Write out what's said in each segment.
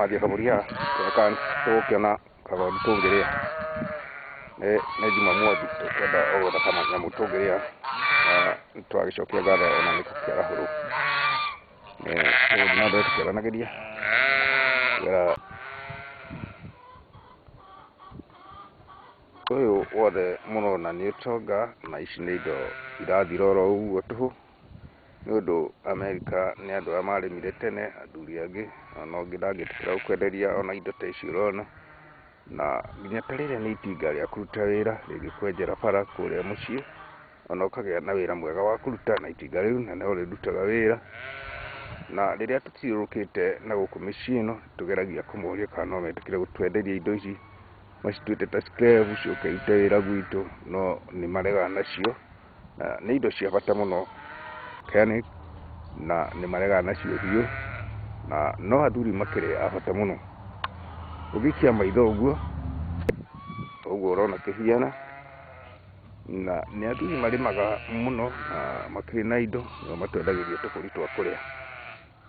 Tũkũmathia kabũri haha tuone kana tũgũkĩona kagondu tũngĩrĩa. Nĩ Jumamothi, tũkwenda o gwetha kanyamũ tũngĩrĩa na nĩtũragĩcokia ngatho ona nĩ gũkĩarahũrwo. Tũgũthiĩ na mbere tũkĩaranagĩria. Ũyũ wothe mũrona nĩ ũtonga na ici nĩ indo irathira oro ũguo tũhũ, nĩ ũndũ Amerika nĩ andũ arĩa marĩmire tene, athuri angĩ ona ũngĩ ndangĩtĩkĩra gũkwenderia ona indo ta ici ũrona, na nginya ta rĩrĩa nĩ itinga rĩa kũruta wĩra rĩngĩkwenjera bara kũrĩa mũciĩ, ona ũkagĩa na wĩra mwega wa kũruta na itinga rĩu na no rĩrutaga wĩra. Na rĩrĩa tũthiũrũrũkĩte na gũkũ mĩciĩ ĩno, tũgeragia kũmoria kana no metĩkĩre gũtwenderia indo ici, macituĩte ta scrap ciũke irute wĩra gwitũ, no nĩ maregaga nacio, na nĩ indo cia bata mũno na nĩ maregaga nacio biũ, na no athuri makĩrĩ a bata mũno. Ũngĩikia maitho ũguo, ũguo ũrona kĩhiana, na nĩ athuri marĩmaga mũno na makĩrĩ na indo, nĩo matwendagĩria tũbũri twa kũrĩa.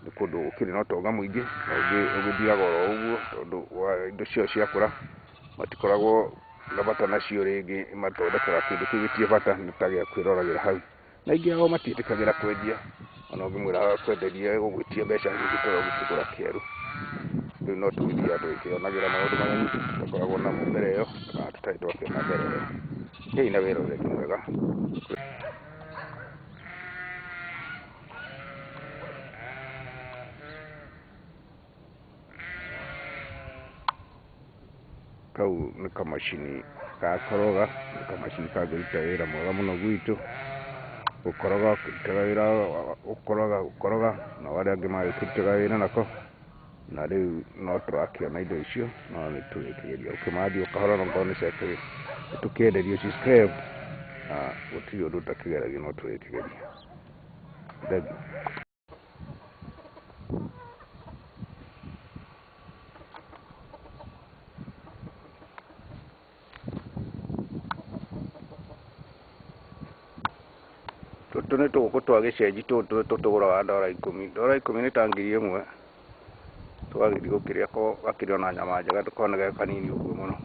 Nĩ kũndũ gũkĩrĩ na ũtonga mũingĩ na ũngĩ ũgĩthiraga oro ũguo tondũ wa indo ciao ciakũra matikoragwo na bata nacio rĩngĩ, mathondekaga kĩndũ kĩu gĩtirĩ bata nĩ ta gĩa kwĩroragĩra hau. Na aingĩ ao matiĩtĩkagĩra kwendia, ona ũngĩmwĩra akwenderie egũgwĩtia mbeca nyingĩ ta ũrĩa ũngĩkĩgũra kĩerũ. Rĩu no tũgĩthiaga tũgĩkĩonagĩra maũndũ mageni tũtakoragwo namo mbere ĩyo kana tũtarĩ twakĩona mbere ĩyo. Kĩrĩ na wĩroreri mwega. Kau nĩ kamacini ga koroga, nĩ kamacini kangĩruta wĩra mwega mũno gwitũ, gũkoroga ũkĩrutaga wĩra gũkoroga gũkoroga, nao arĩa angĩ magĩkĩrutaga wĩra nako, na rĩu no tũrakĩona indo icio, no nĩ tũrĩkĩgeria gũkĩmathia o kahora onokorwo nĩ tũkĩenderio ci scrap, na gũtirĩ ũndũ ũtakĩgeragia no tũrĩkĩgeria. Thengiũ. Tũtũ nĩ tũgũkũ twa gĩcenji tũtũ tũtũgũraga ndora ikũmi. Ndora ikũmi nĩ ta 1000. Tũgagĩthiĩ gũkĩrĩa ko gakĩrĩ ona nyama njega ndũkone ge kanini ũguo mũno.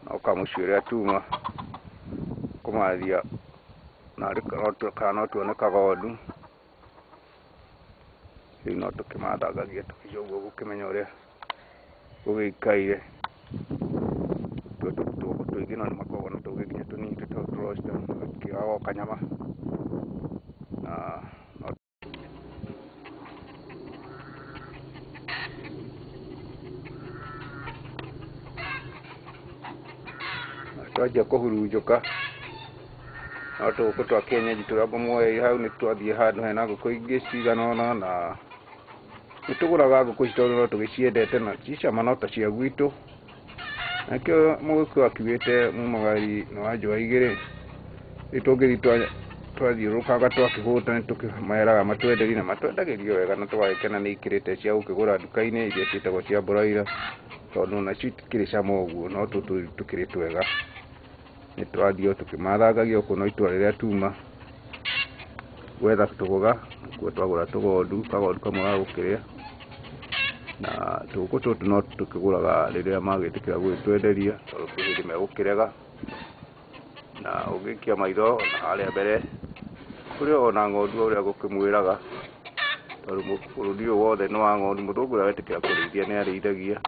No kamũciĩ ũrĩa tuma kũmathia kana no tuone kagondu. Rĩu no tũkĩmathangagia tũkĩigua ũguo gũkĩmenya ũrĩa gũgĩikaire. Tũgũkũ tũingĩ no nĩmakoragwo na tũngĩ nginya tũnini twĩtagwo tũ roaster gakĩoyaga o kanyama na twanjia kũhurunjũka no tũgũkũ twa kienyeji tũrĩa ngũmuoeire hau nĩ twathiĩ handũ hena ngũkũ ingĩ cigana ũna na nĩ tũgũraga ngũkũ ici tondũ no tũgĩciendete na ci cama no ta cia gwitũ. Nakĩo mũgĩkũyũ akiugĩte mumagari nĩ wa njũa igĩrĩ, rĩu tũngĩthiĩ twathiũrũrũkanga twakĩhũta nĩ tũkĩmeraga matwenderie na matwendagĩria wega na tũgagĩkena nĩ ikĩrĩte cia gũkĩgũra nduka-inĩ iria ciĩtagwo cia broiler, tondũ onacio itikĩrĩ cama ũguo no tũtũ tũkĩrĩ twega. Nĩ tũrathiĩ o tũkĩmathangagia gũkũ no itũra rĩrĩa tuma gwetha tũboga, nĩkuo twagũra tũgondu, kagondu kamwe ga gũkĩrĩa, na tũgũkũ tũtũ no tũkĩgũraga rĩrĩa magĩtĩkĩra gũgĩtwenderia tondũ kwĩ hĩndĩ megũkĩrega, na ũngĩikia maitho na harĩa mbere kũrĩ ona ng'ondu o ũrĩa ngũkĩmwĩraga, tondũ bũrũri ũyũ wothe nĩ wa ng'ondu, mũthũngũ ũrĩa wetĩkĩra kũrĩithia nĩ arĩithagia.